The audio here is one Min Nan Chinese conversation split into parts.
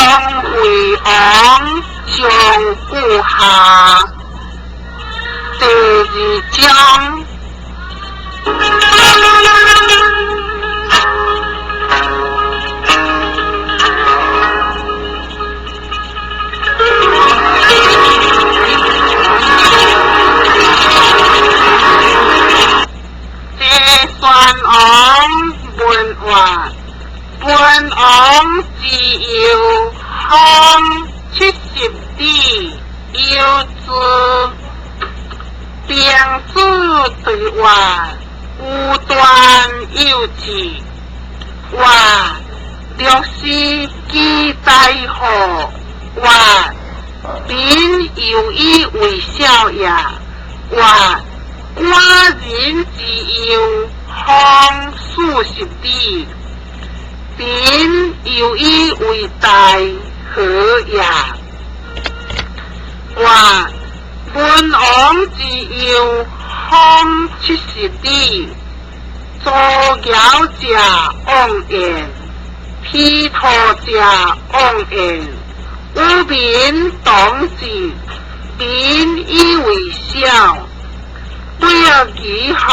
惠王將故下，第二章。齐宣王問曰：文王之幼，方70里，有之。平子對曰：無斷有志。曰：六十其在乎？曰：民猶以為小也。曰：寡人之幼，方40里，民猶以為大，何也？曰：文王之幼，方70里，足枵者妄言，披塗者妄言，與民同治，民以為小，不亦宜乎？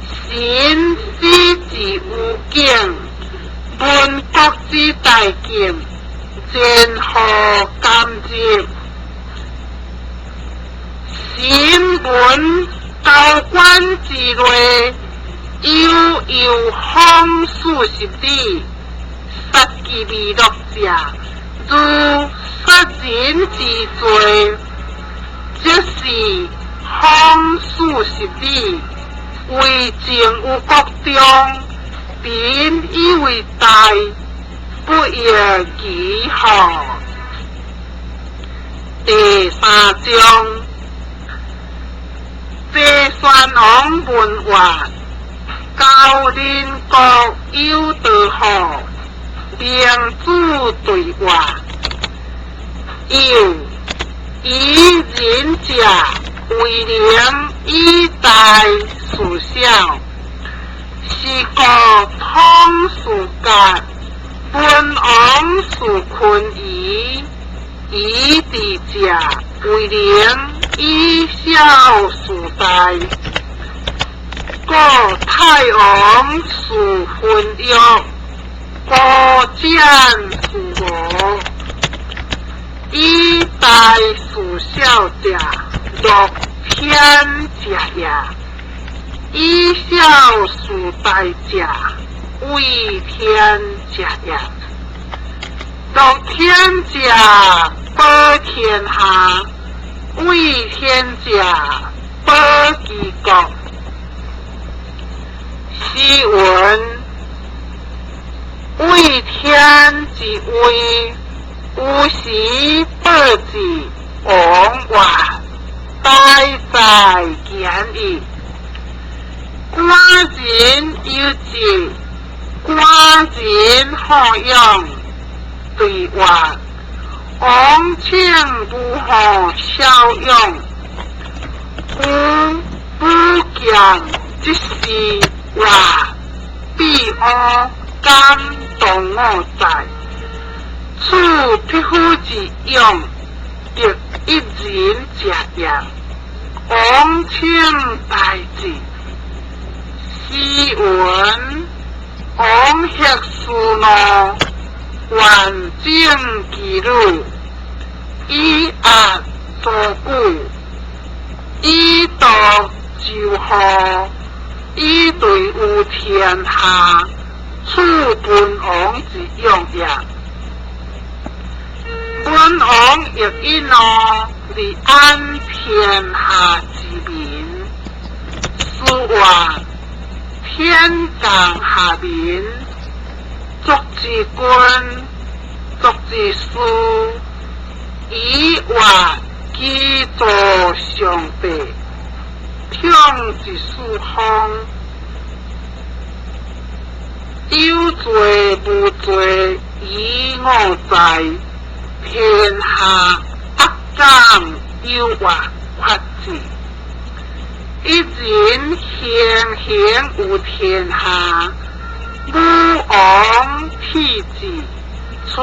臣死之有境，聞國之大禁，前何敢入？臣聞高官之類，猶幼方40里，殺其未樂者，如殺人之罪，則是方40里，為政於國中，民以為大，不亦宜乎？第三章，齊宣王問曰：高鄰國有道乎？孟子對曰：有。以仁者為能以大事小，是故統事甲，文王事坤儀，以智者為能以小事大。故太王事昏欲，勾踐事無。以大事小者，樂天者也；以小事大者，畏天者也。樂天者保天下，畏天者保其國。詩云：畏天之威，有時報之。王曰：大哉言矣！寡人有志，寡人好勇。對曰：王請無何驍勇，故不見之事。曰：必烏敢當我哉？此匹夫之勇，得一人者也。王請大志。詩云：王克斯怒，萬眾其辱，以壓諸牖，以度周戶，以對於天下，此文王之勇也。文王欲以怒而安天下之民，斯曰：天降下民，作之君，作之師，以曰其助上帝，統治四方，有罪無罪，以我在。天下不敢有曰決之。一人行行有天下，武王體之，處此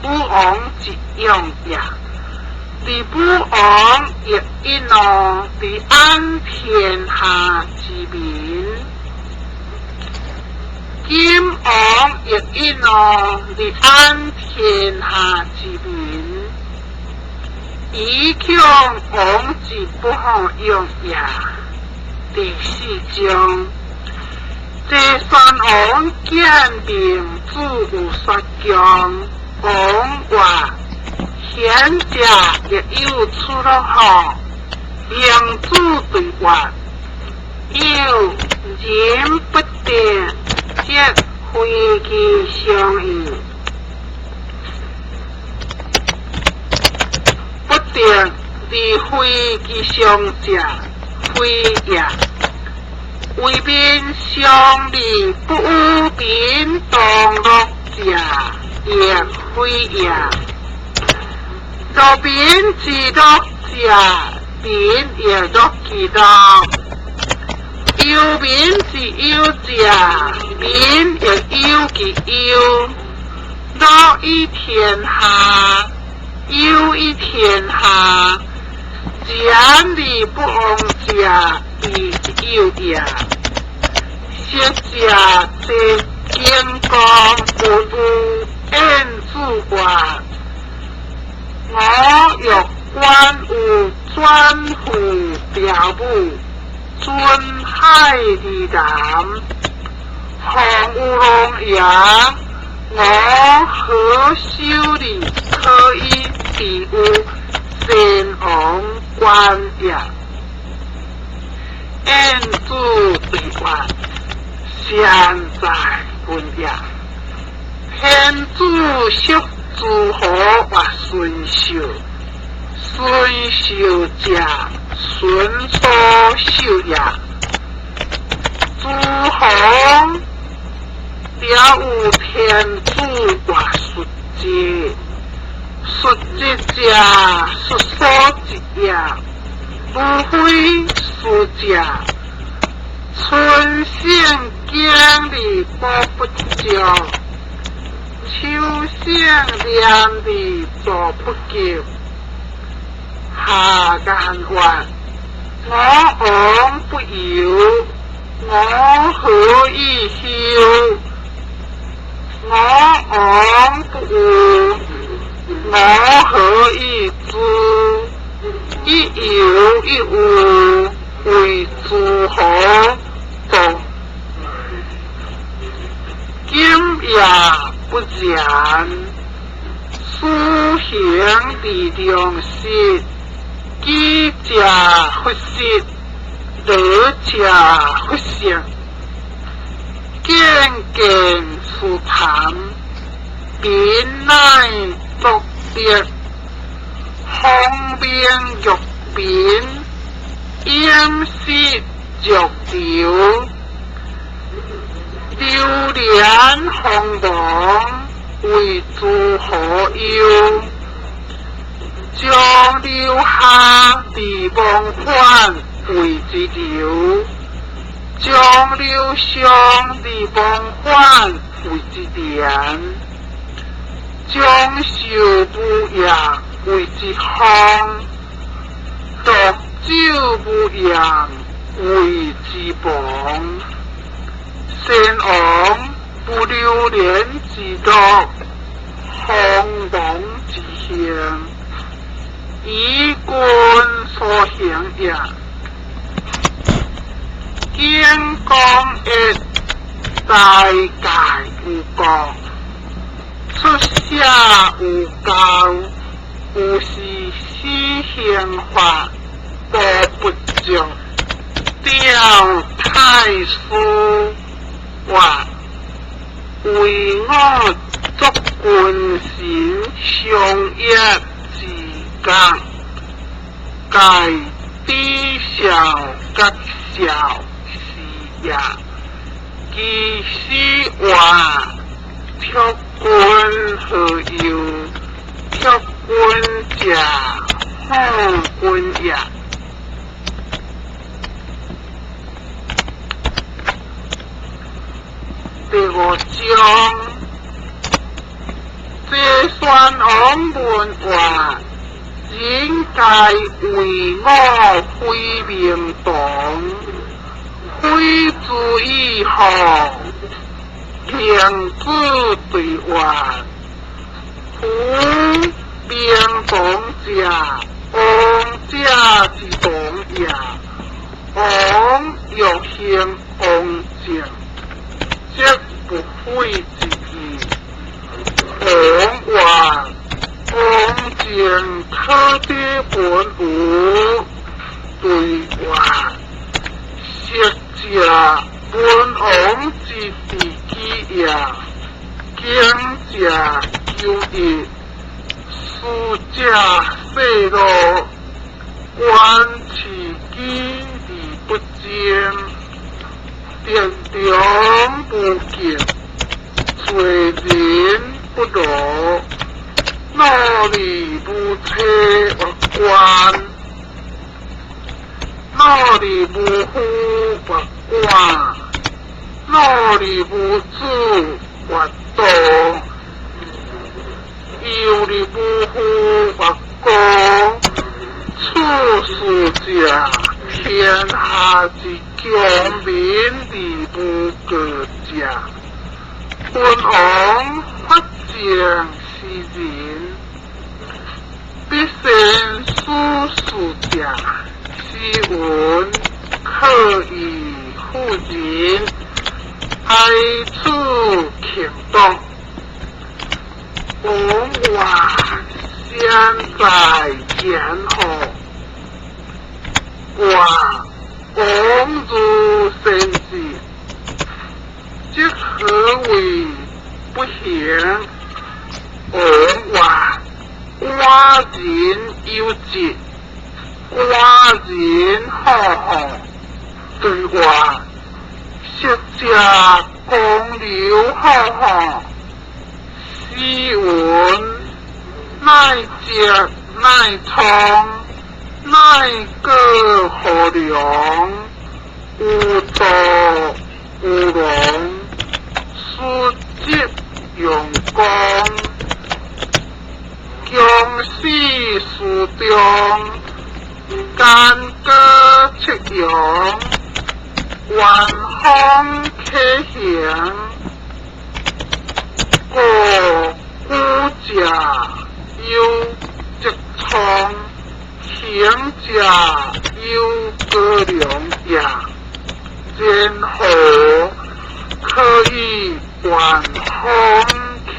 武王之勇也。而武王亦一怒，而安天下之民。今王亦一怒，而安天下之民。以恐王之不可用也。第四章，齊宣王見明子有說強，王曰：賢者亦有出樂乎？明子對曰：有。人不得，則非其相矣。不得而非其相者，非也。為民相利，不與民同樂者，亦非也。樂民之樂者，民亦樂其樂；憂民之憂者，民亦憂其憂。樂以天下，憂以天下，然而不亡者，謂之有也。昔者齊景公問有晏子曰：我欲觀有轉乎標武，准海而南，況有狼耶？我何修理可以比有先王觀耶？晏子對曰：善哉君也。天子惜諸侯曰孫秀，孫秀者，孫所秀也。諸侯了有天子曰叔節，叔節者，叔所節也。無非叔者，春省經而補不足，秋省廉而助不及。下顏曰：我王不憂，我何以憂？我王不惡，我何以知？一憂一惡，為諸侯眾。今也不然。斯行而良實，飢者弗食，樂者弗食。見見斯談，民乃作德。方明欲民，飲食若流，流連鋒芒，為諸侯憂。將留下而忘返，謂之流；將留上而忘返，謂之廉。將受無掖，謂之方；濁酒無厭，謂之亡。先王不流連之樂，鋒芒之行，以君所行也。景公曰：齋戒有國，出舍有教，有是死刑法，補不足。吊太師曰：惟我作君臣相約之覺，蓋比孝覺孝是也。其師曰：託君何憂？託君者，好君也。第五章，齊宣王問曰：人皆謂我非明堂，非知以何？孟子對曰：夫明堂者，王者之堂也。王欲行王政，則不廢之義。王曰：王政可得文無？對曰：昔者文王之治己也，耕者久矣，食者細樂，觀其己而不爭，得長無極，罪人不勞，努力無車曰官，努力無夫曰管，努力無子曰道，遊歷無父曰孤。處事者，天下之強民而無過者。文王法正斯人，必先處事者，斯文可以服人，哀處強盜。王曰：善哉言乎！曰：王如先智，則何為不行？王曰：寡人有疾，寡人好好。對曰：昔者公劉好好，斯文乃疾乃瘡，乃過河梁，有道有容，斯則用功，強死思中，干戈赤陽，元方可行，故古者有疾瘡，行者有過梁也。然何可以元方可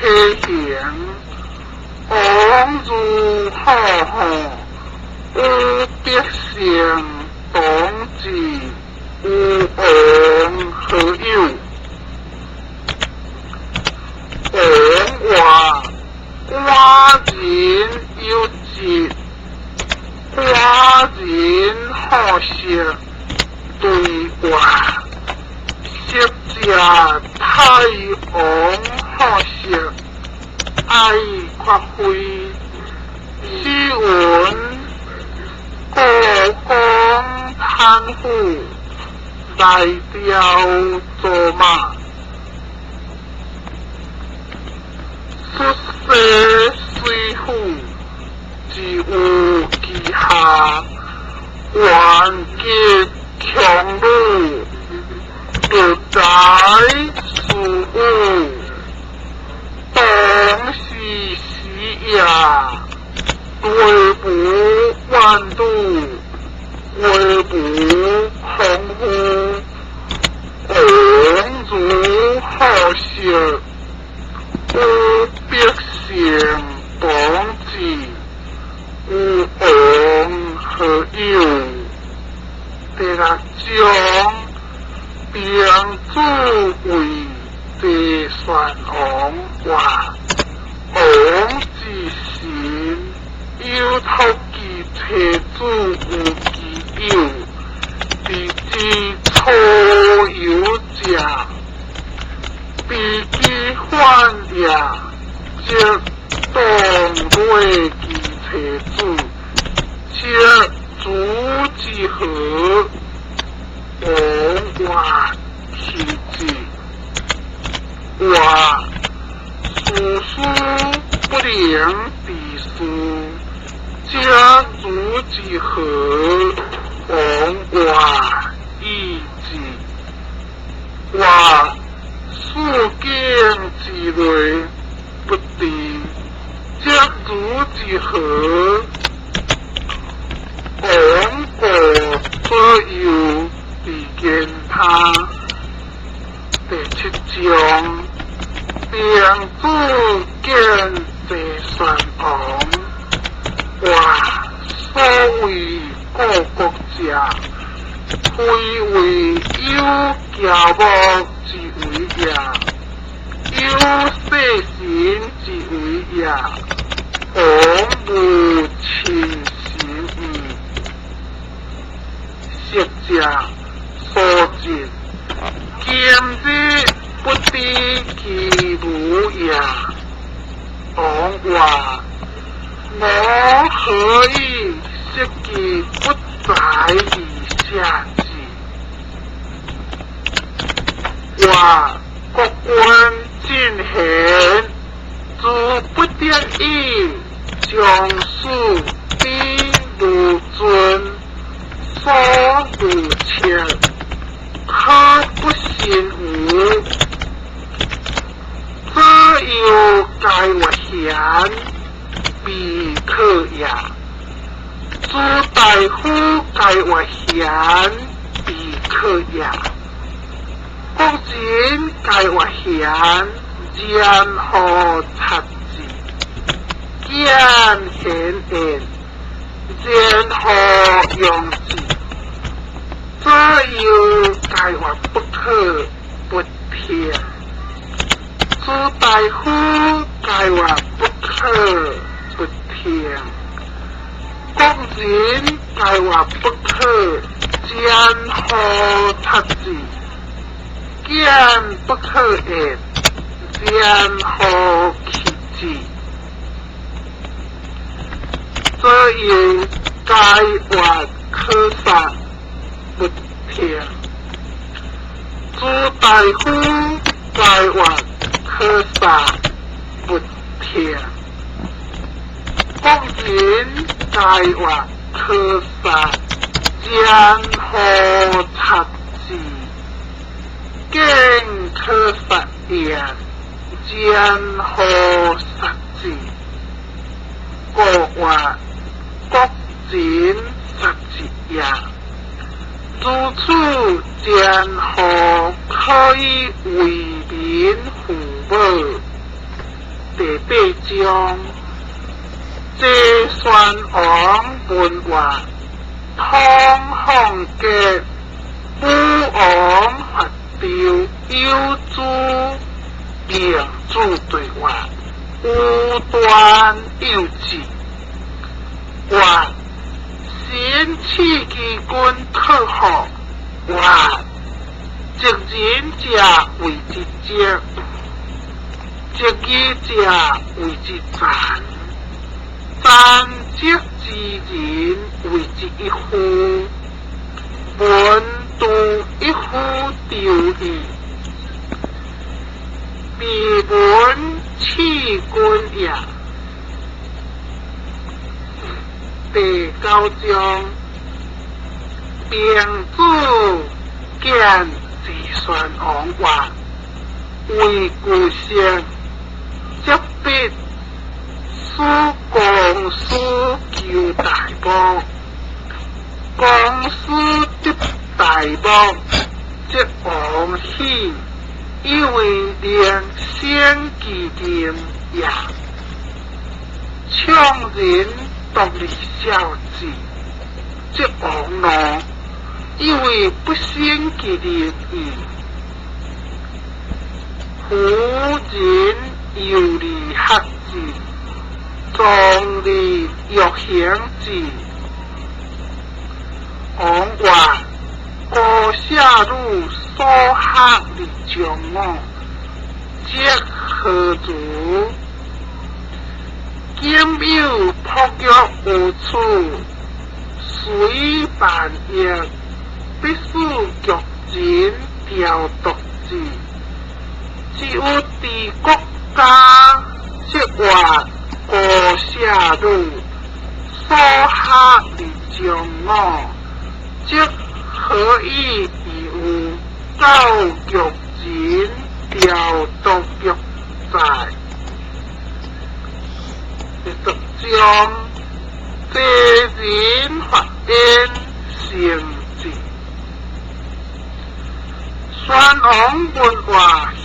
行？王如好好，有百姓同之，吾王何有？王曰：寡人有疾，寡人好色。對曰：昔者太王好色，愛闊非。斯文故宮貪腐，來雕走馬，出世水虎，自有其下，頑極強弩，奪財事武，當是時也，對無萬度，國無空乎？王如好色，有百姓同之，吾王何有？第六章，孟子謂齊宣王曰：王之臣，有託其妻子於其友，治之初遊者，非其反也，則當掠其妻子，則主之何？王曰：其子。曰：事事不立，能治事，則如之何？王話意志，話四境之內不治，則如之何？王過左右而言他。第七章，平子見齊宣王，話所謂故國者，非謂有喬木之為也，有細神之為也，王無親神矣。昔者所進，今日不知其無也。王話：我何以識其不在而下之？話國君進賢，自不得已，將使比如尊，所如切，可不信乎？左右皆曰賢，未可也；諸大夫皆曰賢，未可也；國人皆曰賢，然何察之？見賢言，然何用之？左右皆曰不可不聽。諸大夫皆曰不可不聽。國人皆曰不可，然何察之？見不可言，然何棄之？左右皆曰可殺，不聽。諸大夫皆曰可殺，不聽。國人皆曰可殺，然何察之？見可殺言，然何殺之？國曰國人殺之也。如此，然何可以為民父母？第八章，齊宣王問曰：通放國武王伐紂，有諸明子對曰：無斷有之。曰：先賜其君可乎？曰：直人者謂之直，直義者謂之殘，殘直之人謂之一夫，聞度一夫丟矣。彼聞賜君也。第九章，平子見齊宣王曰：為故先，則必使公師求大木，公師得大木，則王喜，以為能先其任也。倡人獨立孝子，則王怒，以為不先其任矣。夫人猶利學之，壯利欲行之。王曰：高舍汝所學而將我，則何如？今有璞玉無處，隨萬億，必使玉人雕琢之。只有治國家，則曰舍女，所學而將我，則何以異有教玉人調度玉在？第十章，濟人發言成智。宣王問話，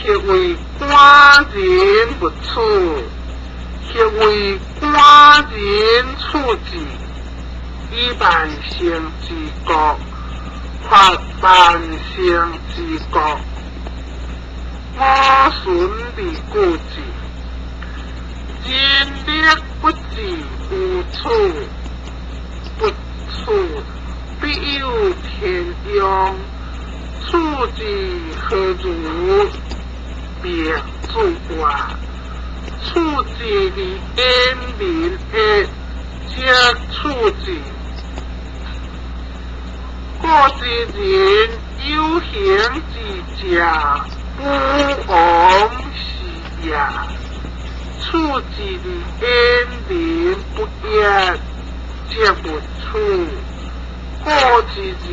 何為官人勿處？何為官人處置？以萬乘之國，發萬乘之國。五旬而故智，人力不至有處，不處必有天用。處置何如？滅諸話。處置而言民惡，則處置。故知人有形之者，不王是也。處置而言民不惡，則勿處。故知人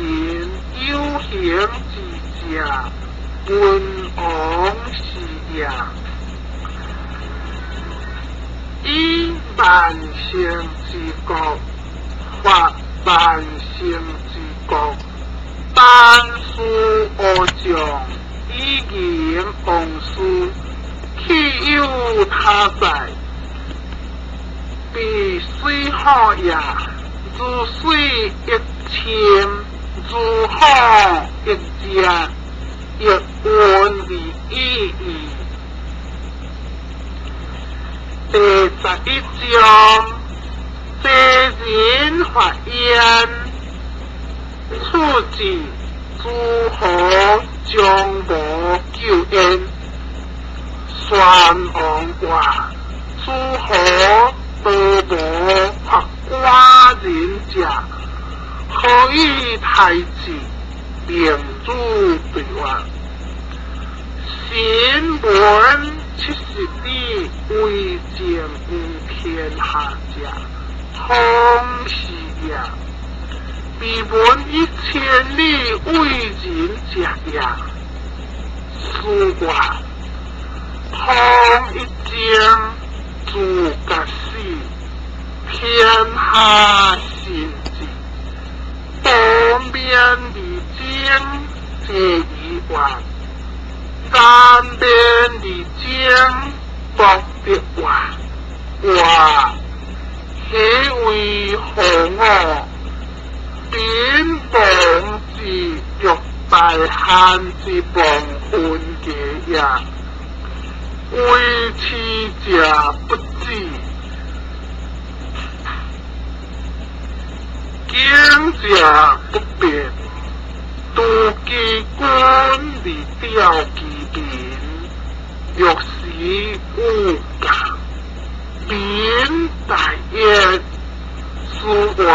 有形之者，文王是也。以萬乘之國，發萬乘之國，單輸阿將，以迎王師，豈有他在？彼水火也，如水益深，如火益熱，亦溫而已矣。第十一章，濟人發言，處置諸侯將無救焉。宣王話：諸侯多無發寡人者，何以太子命汝對話？新聞70里為政有天下者，通是也；彼聞1000里為人者也。斯話通一經，諸葛死，天下信之。東面而爭，這一話；南面而爭，莫得話。話何為何我？彼王之欲大漢之亡分家也。為痴者不止，警者不變，獨其君而吊其民，欲使有教，民大悦。斯話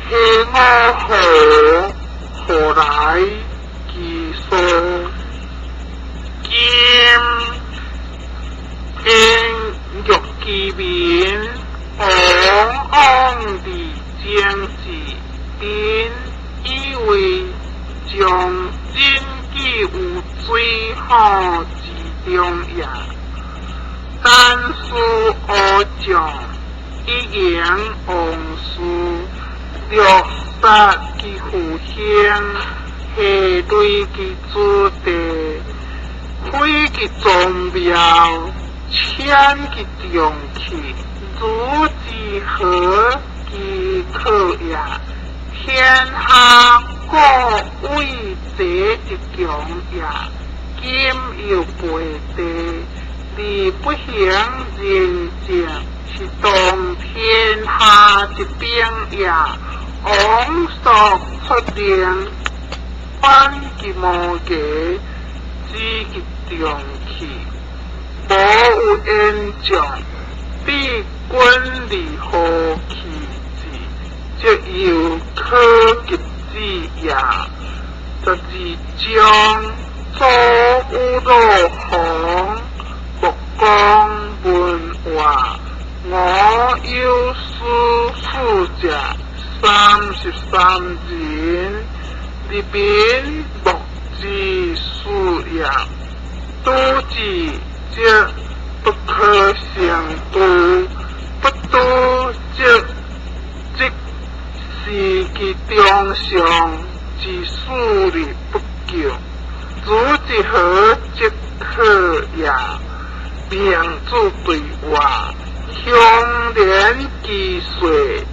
何我何何來其所？今應欲其民，往往而將之，民以為將真己有水火之中也。單輸阿將，以迎王師，掠殺其父兄，下累其子弟，毀其宗廟，殲其重器，如之何其可也？天下故為賊之強也。今又背地，而不行仁政，是動天下之兵也。王朔出令，反其毛家，指其重器，無有言將，彼君而何其志，則猶可及子也。十二章，祖有老王，穆公問話，我有師使者33人，入民莫之事也。度之則不可勝度，不度則即是其中上之勢力不強。如之何則可也？明主對話，鄉連其歲，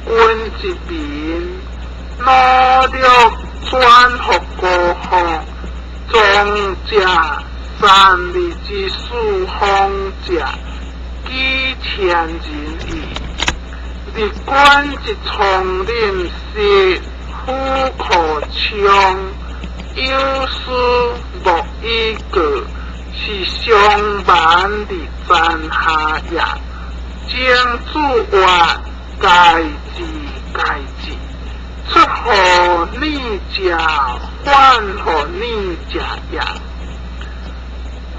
君之民，努力轉復國防，宗者三日之四方者，幾千人矣。日觀之叢林室，虎可槍，有司莫以過，是相蠻的殘下也。政主話，該之該之，出乎逆者，反乎逆者也。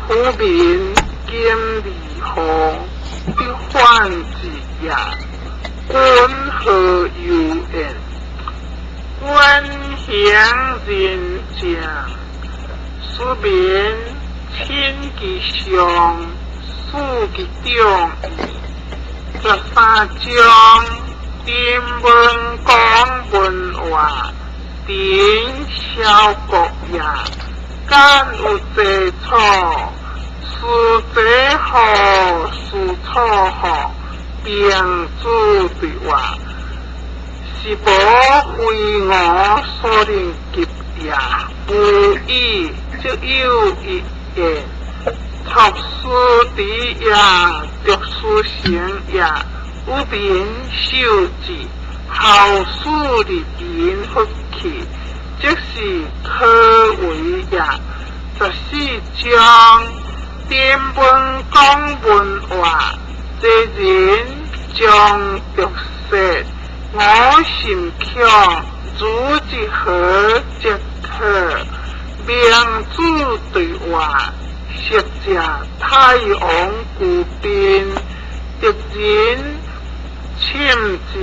夫民今離乎，必反之也。君何由焉？君行仁政，使民親其上，事其長矣。13章，丁文講文話，丁小國也。敢有濟楚？是濟好，是錯好，並主對話，是無非我所能及也。無以則有一言，讀書之也，讀書成也。有民受之，後世的民福氣，即是可為也。14章，丁文講文話，這人將著說，我心強，如之何則可？明主對話，昔者太王居賓，敵人侵之，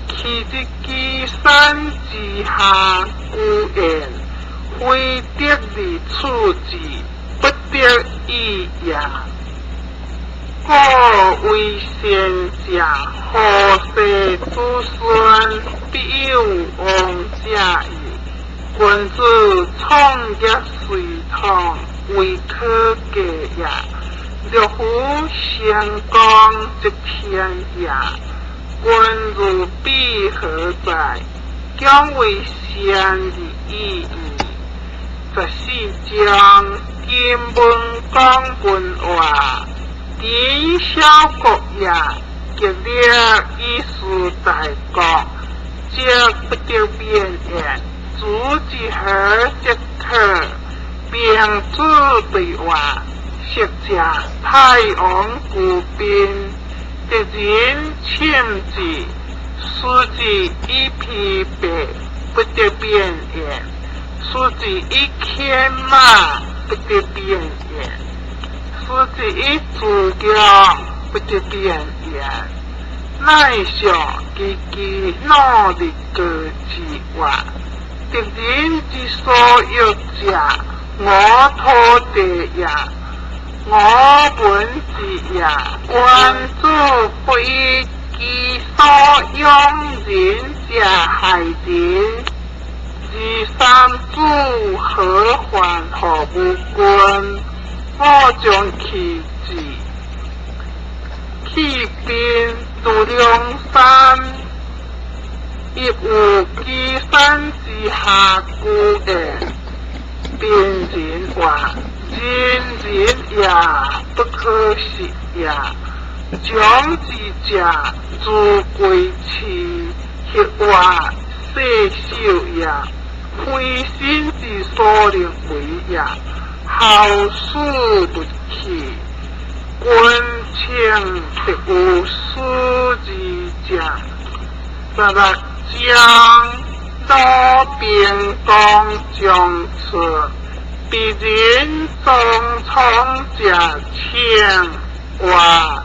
其之基山之下居焉，非得而處之，不得已也。故為善者，後世子孫必有王者矣。君子創業遂通，未可過也。若夫成功則天也。君如彼何在？將為善而已矣。14章，金文講文話，丁小國也，極力以事大國，則不得免焉。主之何則可？明主對話，昔者太王居賓，敵人侵之，使之以疲憊，不得免焉；使之以牽馬，不得免焉；使之以誅強，不得免焉。乃上其其努力過之話，敵人之所欲者，我土地也，我文字也。君子不以其所養人者害人。二三子何患乎無君？我將棄之。棄兵如梁山，亦有基山之下居焉。邊人話：仁人也，不可失也。將之者，如歸翅，或話世秀也，非身之所能為也。後世不棄，君請得有師之者。16章，魯平公將出，彼人中創者請話，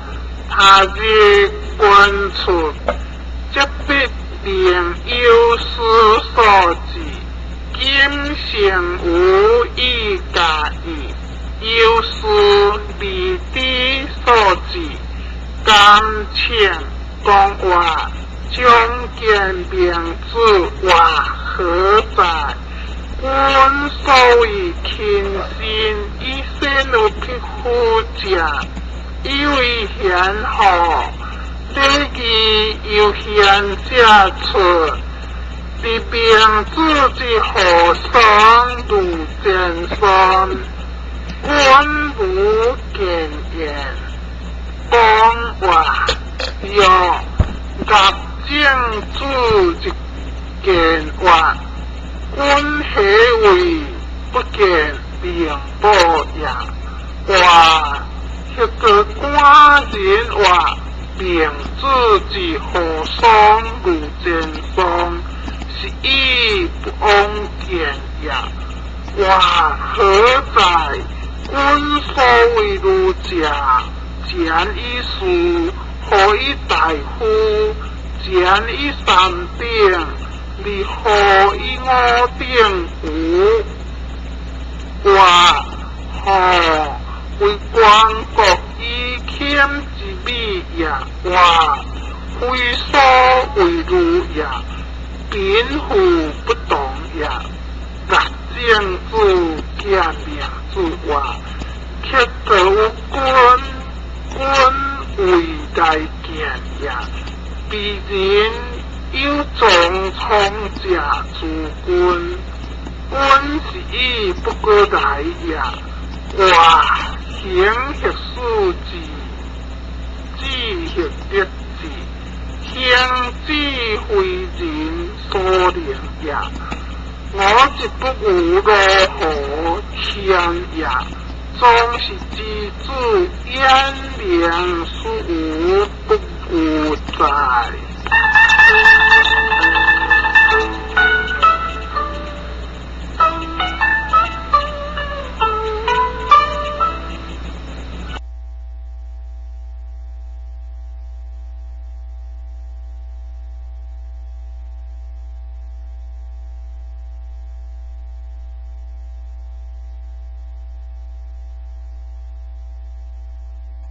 他日君出，則必令有司所至。今誠無以加意，有司未知所至，敢請講話，將見明子話何在？君所謂親信以先有匹夫者，以為賢何？禮義由賢者出，佇明子之河上如前孫，君無見焉。講話曰：曷正子之見話，君何為不見明母也？話彼個官人話，明子之河上如前孫，是以不往見也。話何在？君所謂儒者，簡以士，何以大夫？簡以三等，而何以五等乎？話何為光國以謙之美也？話非所謂儒也，貧富不同也。曷正子見明子話，乞得有君，君未來見也。鄙人有重創者諸君，君是以不過來也。話行學士志，志學德智，行之非人所能也。我一不有如何謙也？總是知子遠明事無不